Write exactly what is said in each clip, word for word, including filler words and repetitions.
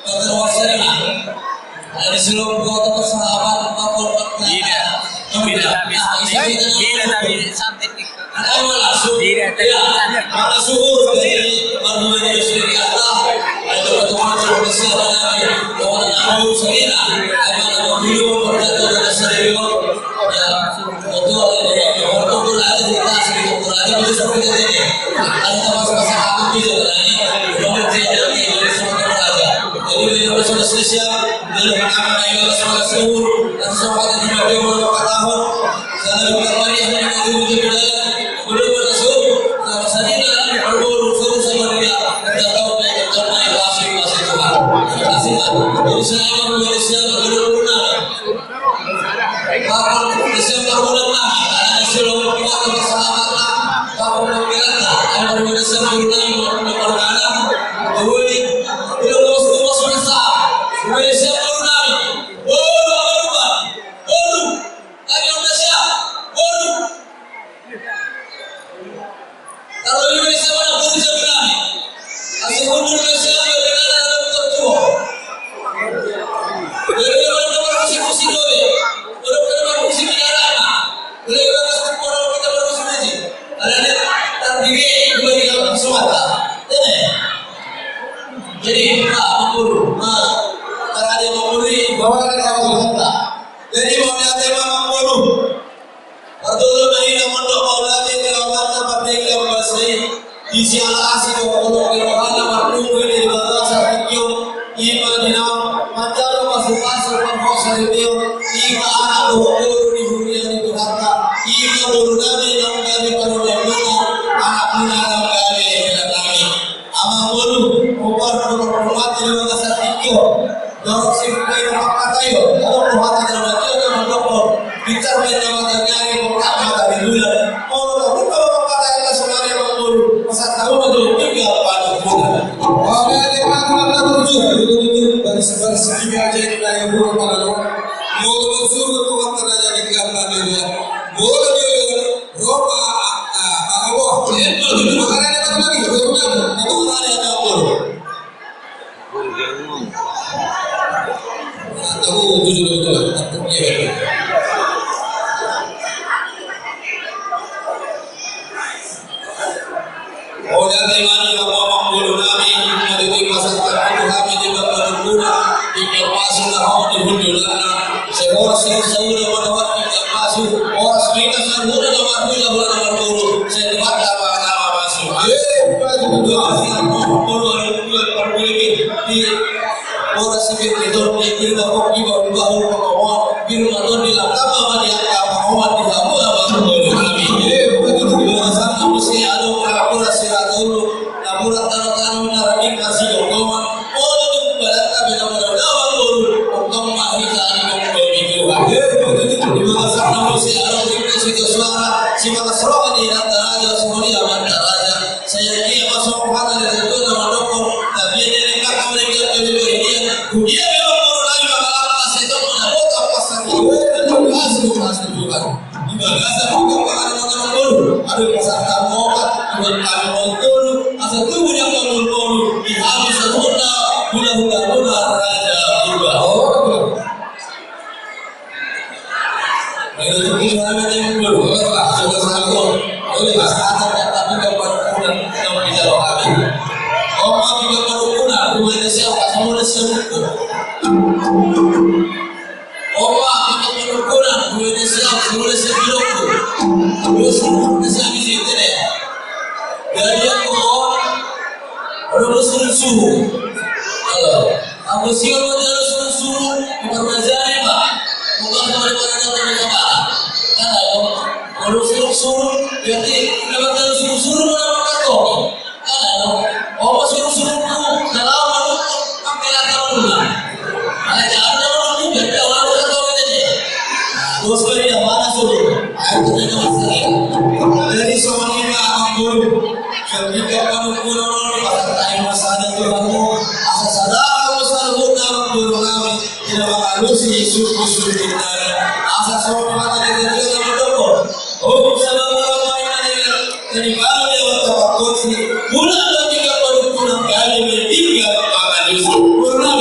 Tidak, tidak, tapi, tidak, tapi santet. Tidak, tapi santet. Jadi, Pak, mangolu. Nah, karena dia mangolu, bawa dia mangolu. Jadi, mau dia tema mangolu. Parjolo na i na mandok mauliate di rohanta, mardenggan basa i, di siala asi dohot holong ni rohana marpungu i di bagasan tingki on, i ma di na manjalo pasupasu, marhosa di tio, i ma anak dohot boru di huria ni Tuhanta, i ma boru nami naung gabe parumaen muna, anak muna naung gabe hela nami. Amang boru, hombar do hormat di bagasan tingki on. Dorong si buka i mangkatai on, adong do hata na mati on na mandok on. Bicar baen na mata ni ari, bongkak mata ni bulan. Molo na buka mangkatai na sonari amang boru, pasahat hamu ma jolo tinggal panungkunan. Oke, di panungkunan na tujuh, di tujuh, baris-baris tiga aja di daya bulan mana lo. Molo mansur tu mata raja di gambar di luar. Molo di luar, Roma, ah, ah, apa? Itu, itu, makanya dia kata lagi, itu, itu, itu, itu, itu, itu, itu, Oda te mani na mamang bolu nami, na di masa tangkutu hami di bangka dukuna, di kepasi na hau di hundulana, sehor sehor saula manawat di kepasi, horas kita saula na marhula hula na marhulu, saya di bangka bangka na masu. Ayo, kita di bangka bangka na marhulu, ayo, ayo, ayo, ayo, ayo, ayo, Ora sipir di tondi, irna kopi baru baru pakawan, irna tondi langkama mani angka pakawan di hamu abang bolu nami. Ora sana musi ado ora sira dulu, na murah tano tano na radik nasi gonggongan, ora tu balata beda pada dawang bolu, untung mahita di gonggongan itu. Ora sana musi ado di situ suara, si maka seroa di rata raja, semuanya mata raja. Saya dia masuk mana dia tu nama dokter, tapi dia ni kata mereka tu dia dia. Dia memang orang lain maka apa saya tu mana kota pasar tu. Masuk masuk juga. Di bagasan juga pengaruh orang dulu. Ada pasar tamu apa? Buat kami orang dulu. Asal tu dia orang dulu. Di habis sebutnya. Gula gula gula raja gula. Oh. Opa, kita pada kuna, rumah siapa, sama siapa. Opa, kita pada kuna, rumah siapa, sama siapa. Terus, rumah siapa di sini, ya? Jadi, aku mau, ada musuh-musuh. Halo. Anggo sihol ma jalo suhut-suhut, di parmajani ma. Bukan kau di mana kau di mana. Kan ada. Kalau suhut-suhut, berarti dapat jalo suhut-suhut ma dapat kau. Kan ada. Oh, suhut-suhut tu, dalam malu, pakai rata malu. Ada jalo dalam malu, berarti awal kau kau ini. Bos kau di mana suhut? Ayo kita dengar saja. Jadi soalnya apa pun. Ketika kami pulang, asa tahu masa ada Tuhanmu, asa sadar masa ada Tuhanmu, tidak mengalusi suku-suku kita. Asa soal mata kita juga sama dokter. Oh, salam malam main aja. Jadi kalau dia waktu waktu sini, pulang lagi ke pada pulang kali bertiga, mengalusi. Pernah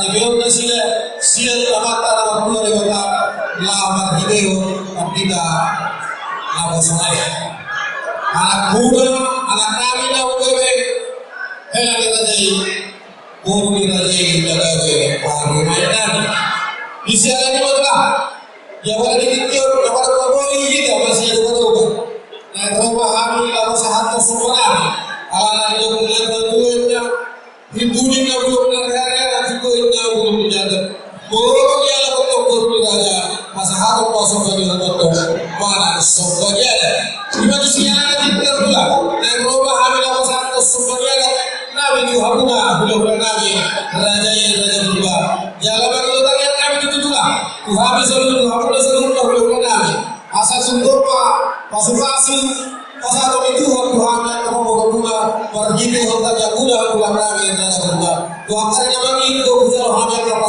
tarlumobi nasida sian Amanta na martua Debata, laho marhitehon pandita na poso i. Anak muda, anak nami na umbahen, hela ni raja i, boru ni raja i na gabe pangurmaen nami. Di siala ni on ma, ia pada di tingki on, na pada mamboi hita masiadopadopa. Naeng ro ma hami laho pasahathon somba nami. Alana di na bulan na bulan na, di bulan na bulan na rehare na di bulan na bulan na janda. Boru ni anak tongtong boru ni raja, pasahathon ma somba ni anak tongtong manang somba ni anak. Ima di siala ni tingki on, naeng ro ma hami laho pasahathon somba ni anak nami tu hamuna hulahula nami, raja i Raja Purba. Jala mangilo tangiang hami tu Tuhan, tu hami saluhutna, tu hamuna saluhutna hulahula nami. Asa sungkun ma pasupasu, pasahat ni Tuhan tu hami angka pamoruonmuna, marhitehon tangiangmuna hulahula nami Raja Purba. Tu angka na mangihut do hujalo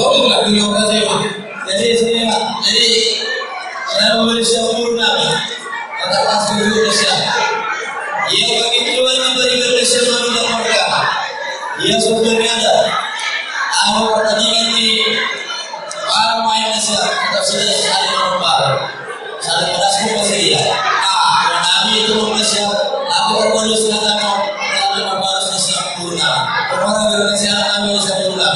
Betul, betul, betul. Jadi, saya mau bersiap dulu, nah. Kata pas dulu, bersiap. Ia bagi tuan yang berikan bersiap, lalu tak mereka. Ia sopirnya ada. Aku pertandingan di Parma yang siap, kita sudah sekali nomor baru. Saling pada semua pasti dia. Ah, kami itu mau siap. Aku perlu silakan mau. Kami mau baru siap sempurna. Kemarin belum siap, kami sempurna.